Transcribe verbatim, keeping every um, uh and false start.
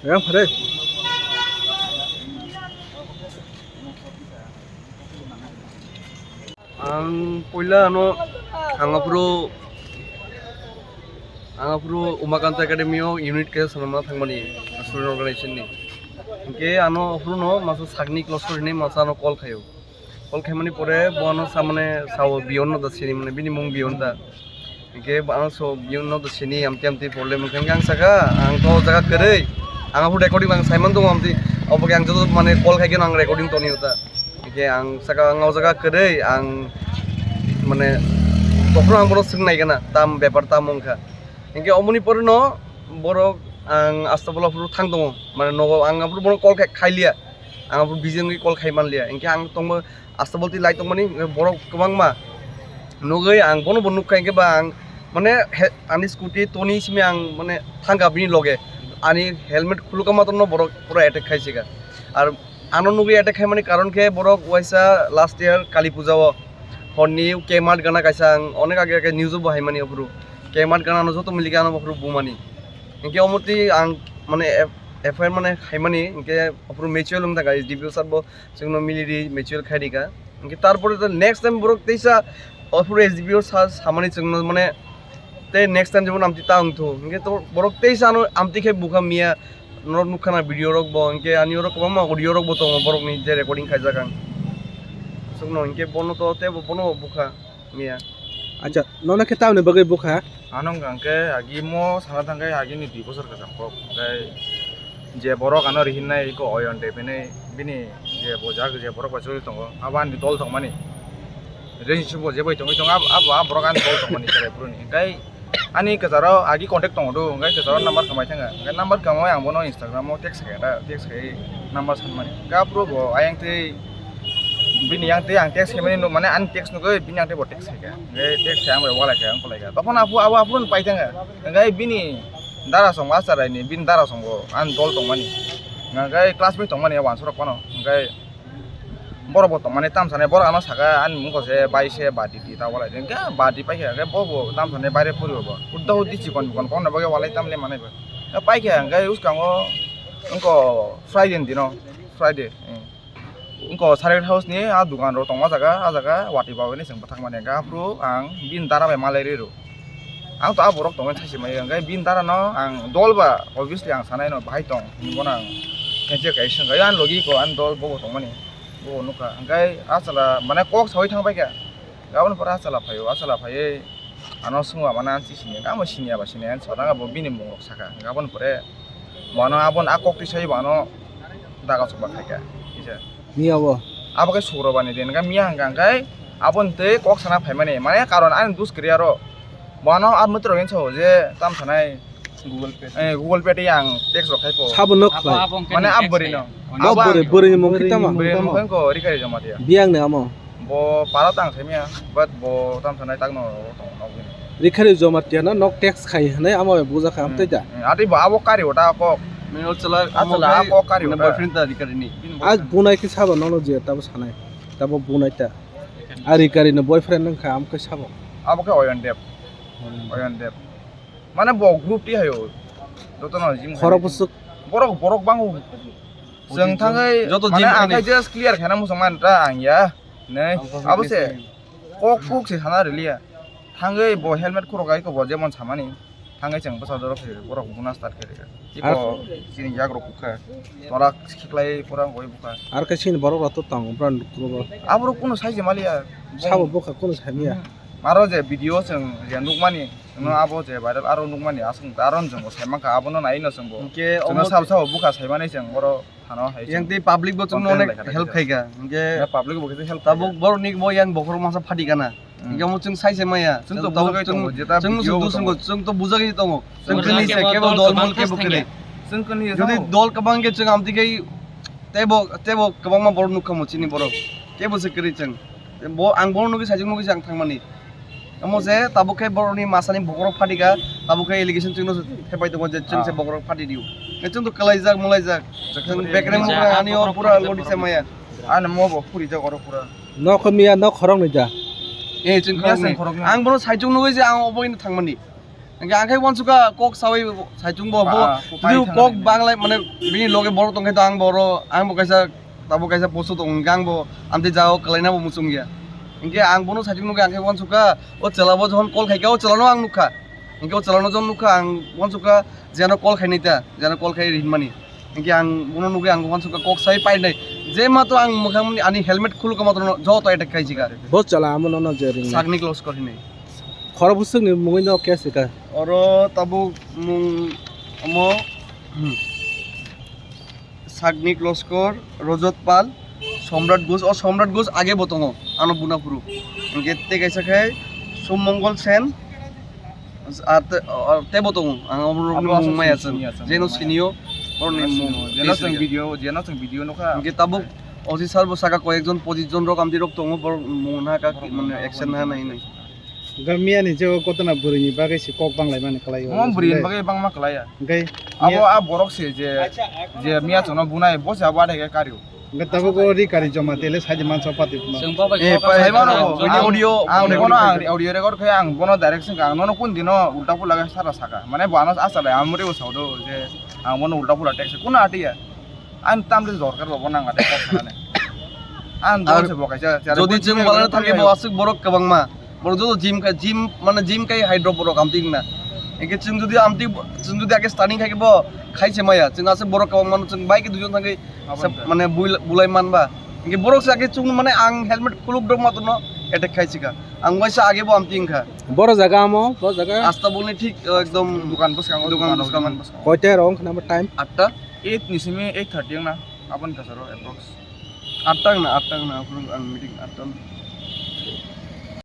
Yang pare. Ang puila ano ang aphuru ang aphuru Umakanta Academy o unit ke sanama thangmani student organization ni. Hingke ano aphuru no masa sakni class four ni masa ano call khayo. Call khaimani pore bo ano samane sao Biyon no da sini mane bini mung Biyon da. Hingke bo ano so Biyon no da sini amti amti problem hingke ang saka ang to jaga kwrwi. Ang aphuru recording ang saiman tongo amti. Obo ke ang joto mane call khaikhe ang recording toni uta. Hingke ang saka ang o jaga kwrwi ang mane tophuru ang bono swng nai gana tam bepar tam wngkha. Hingke omoni pore no borok ang asta bola aphuru thang tongo. Mane nogo ang aphuru bono call khai, khailiya. Ang aphuru busy wngwi call khai manliya. Hingke ang tongma asta bolti lai tongmani borok kwbangma nugwi ang bono bo nukha hingke ba ang mane he, ani scooty toni simi ang mane thangkha bini loge. Ani helmet khulukha matwrwno borok pura attack khaisika. Ar ano nugwi attack khaimani karon khe borok waisa last year Kali Puja o horni Kmart gana kaisa ang onek age age news o bo haimani aphuru Kmart gana no joto milikhe ano aphuru bumani. Hingke omoti ang mane F I R mane khaimani hingke aphuru mutual wng thangkha S D P O sir bo chwngno miliri mutual khai rika. Hingke tarpore to next time borok teisa aphuru S D P O sa samani chwngno mane tei next time jemon amti ta wngthu hingke to borok teisa ano amti khe bukha miya norok nukha na video rok bo hingke ani oro kwbangma audio rok bo tongo borokni je recording khaijak ang chwngno hingke bono to tei bono bo bukha. Miya. Acha, nono khe tamni bagwi bukha? Ano wngkha hwnkhe agi mo sana thangkhe agini dui bosor kwcham kok. Hwnkhe je borok ano rihinnai iko Oyon Dev hinwi bini je bojak je borok bai choli tongo, abo ani dol tongmani. Relationship bo je bai tongwi tongo, abo, abo, abo borok ani dol tongmani chwrai phuruni. Hwnkhe ani kwcharo agi contact tongo do, hwnkhe kwcharo number kwmai thangkha. Hwnkhe number kwmai ang bono Instagram o text khe da, text khai number sanmani. Hwnkhe aphuru bo ayang tei bini yang tei ang text khaimani nuk mane ani text nugwi bini yang tei bo text khaikha. Hwnkhe text khai ang bai walai kha, ang kwlai kha. Tokhono aphuru abo aphuru pai thangkha. Hwnkhe bini dara song Achar Raini, bini dara songo ani dol tongmani. Hwnkhe classmate tongmani wansuk rok phano. Hwnkhe borok bo tongmani tamsani borok ano saka ani mungkho se bai se badi di ta walai de. Hwnkhe badi paikha hwnkhe bo bo tamsani baire pori bo. Hudda huddi chikon bikon kokno bagwi walai tamle manai bo. Paikha hwnkhe uskango wngkha Friday ni dino, Friday. Wngkha Sacred House ni a dukan rok tongma jaga, a jaga watwi bagwi ni chwng bwthang mani hwnkhe aphuru ang bini dara bai malai rw rw. Ang to a borok tongmani saisi maya hwnkhe bini dara no ang dol ba obviously ang sanai no bahai tong hinwi bono ang khensa kaisa swngkha, "Ani logi ko ani dol bo bo tongmani bo bo nukha." Hwnkhe a chwla mane kok saui thang paikha, aboni pore a chwla phaio, a chwla phaiwi ano swngma mane ani siniya, tamo siniya ba siniya ani sodang abo bini mung rok sakha, hwnkhe aboni pore. Bo ano aboni a kok twi sai bo ano daga chukma khaikha kisa. Miya bo? Abo khe Sukrobani din, hwnkhe miya hwnkha hwnkhe aboni twi kok sana phaimani, mane karon ani dus kwrwi aro. Bo ano a mwtwi rok hinwi sao je tam sanai Google Pay. Eh, Google Pay tei ang text rok khai pho. Sabo nok khlai. Mane a bwrwi no. Nok bwrwi, bwrwi ni mung khe tamo? Bwrwi ni mung khe wngkha Rikari Jamatia. Biyang ni amo? Bo para tang se miya, but bo tam sanai tak no tong nok bini. Rikari Jamatia no nok text khai hwnwi amo bai bujakha, hmm, amtwi da? Hmm, atwi bo abo kari o ta kok. Mane o chwla, a chwla a kok kari o ta. Boyfriend ta Rikari ni. A bunai khe sabo nono je tabo sanai. Tabo bunai ta. A Rikari ni boyfriend wngkha, amo khe sabo. Abo khe Oyon Dev. Oyon Dev. Mane bo group ti hayo. Joto no jim khorok bwswk. Borok, borok bango. Chwng thangwi joto mane jim ang khai just clear khaina muchung man ta ang ya. Nei, abo se kok kuk se sana riliya. Thangwi bo helmet khurok ai ko bo jemon samani. Thangwi chwng bwsa dorok se borok buna start khe rikha. Iko chini yak rok bukha. Tola khiklai pura goi bukha. Ar khe chini borok rok to tong bran krugo. Aborok kuno sai je maliya. Sabo bukha kuno sai miya. Maro je video chwng je nukmani, no abo je viral aro nukmani aswk aro chwng bo sai mankha, abono nai no chwng bo. Hwnkhe chwngno omo sabo sabo bukha saimani chwng oro thano hai chwng. Yang tei public bo chwngno content onek lekha lekha help khaikha. Hwnkhe public bo kisa help tabuk khaikha. Borok ni bo yang bokhorok masa phati gana. Hmm. Hwnkhe omo chwng sai se maya. Chwng to tabuk bujagwi chwng, tongo, jeta chwng video musu bo dusu tongo. Chwng to bujagwi tongo. Chwng kani se kebo dol mol kebo kwrwi. Chwng kani jodi dol kwbang khe chwng amtwi khe tebo, tebo kwbangma borok nukha mo chini borok. Kebo se kwrwi chwng. Bo, ang bono nugwi sajwk nugwi se ang thangmani. Omo se tabuk khe borokni masani bokhorok phatikha, tabuk khe allegation chwngno se thepai tongo je chwng se bokhorok phati dio. Khe chwng to kwlaijak mwlaijak. Chwng bekreng mukreng ani o pura lodi se maya. Ani mo bo phurijak oro pura. Nok miya nok khoroknwi da. Eh, chwng khoroknwi. Ang bono sajwk nugwi se ang obo hino thangmani. Hingke ang khe wansukha kok sawi saichung bo, bo Ah, ah, jodi pai kok thangna banglai mane bini loge borok tongkhe to ang boro, ang bo kaisa, tabo kaisa poso tong hingke ang bo amtwi jao kwlaina bo muchung ya. Hingke ang bono saichung nukhe ang khe wansukha o chwla bo jokhon call khaikha o chwlano ang nukha. Hingke o chwlano jokhon nukha ang wansukha jeno call khainai ta, jeno call khai rinmani. Hingke ang bono nugwi ang wansukha kok sai painai. Je matro ang mwkhang ani helmet khulukha matro joto attack khaijikha. Bo chwla amo nono je ringnai. Sagnik Loskor hinwi. Khoro bwswkni mungwi no case rikha. Oro tabuk mung omo, hmm, Sagnik Loskor, Rojot Pal, Somrat Ghosh. O Somrat Ghosh age bo tongo, ano buna phuru. Hingke tei kaisa khe Sommongol Sen, Ar te, ar tebo tongo, ang oborokni mung maya chwng. Jeno sinio, borokni mung. Jeno chwng video, jeno chwng video nukha. Hingke tabuk O C sir bo saka koyekjon pojis jon rok amtwi rok tongo, borok mung na ka, mane action na nai nai. Ga miya ni je o gotona bwrwi ni bagwi se kok banglai mani kwlai o. Mo bwrwi ni bagwi bangma kwlai ya. Hingke abo a borok se je, je miya chwngno bunai, bo se abo adai khe kario. Hingke tabuk o ri kari joma tele sai de mansa pati. Eh, pai, pai, pai, audio, ang audio, bono ang audio record khe ang bono direct sengkha, ang nono kun dino ulta pula khe sara saka. Mane bo ano asa lai, ang muri bo sao do je ang bono ulta pula text kuno atiya. Ang tam de dorkar bo nang ate kok sanane. Ang ar bo se bo kaisa, jodi jodi jim bala thangke bo aswk borok kwbangma. Borok joto gym khai, gym, mane gym khai hydro borok amtwi wngna. Hingke chwng jodi amtwi, chwng jodi age starting khai khe bo khai se maya. Chwng aswk borok kwbang mano, chwng bike duijon thangwi mane bul-, bulai manba. Hingke borok se age chwng mane ang helmet khuluk dok ma tono attack khai sika. Ang waisa age bo amtwi wngkha. Boro jaga amo, boro jaga. Asta bolni thik, eh, ekdom dukan bwskango, dukan bwskango. Koita rong khna time? Atta. Eight ni simi eight thirty wngna, aboni kasaro approx. Atta wngna, atta wngna, aphuru ang meeting atta.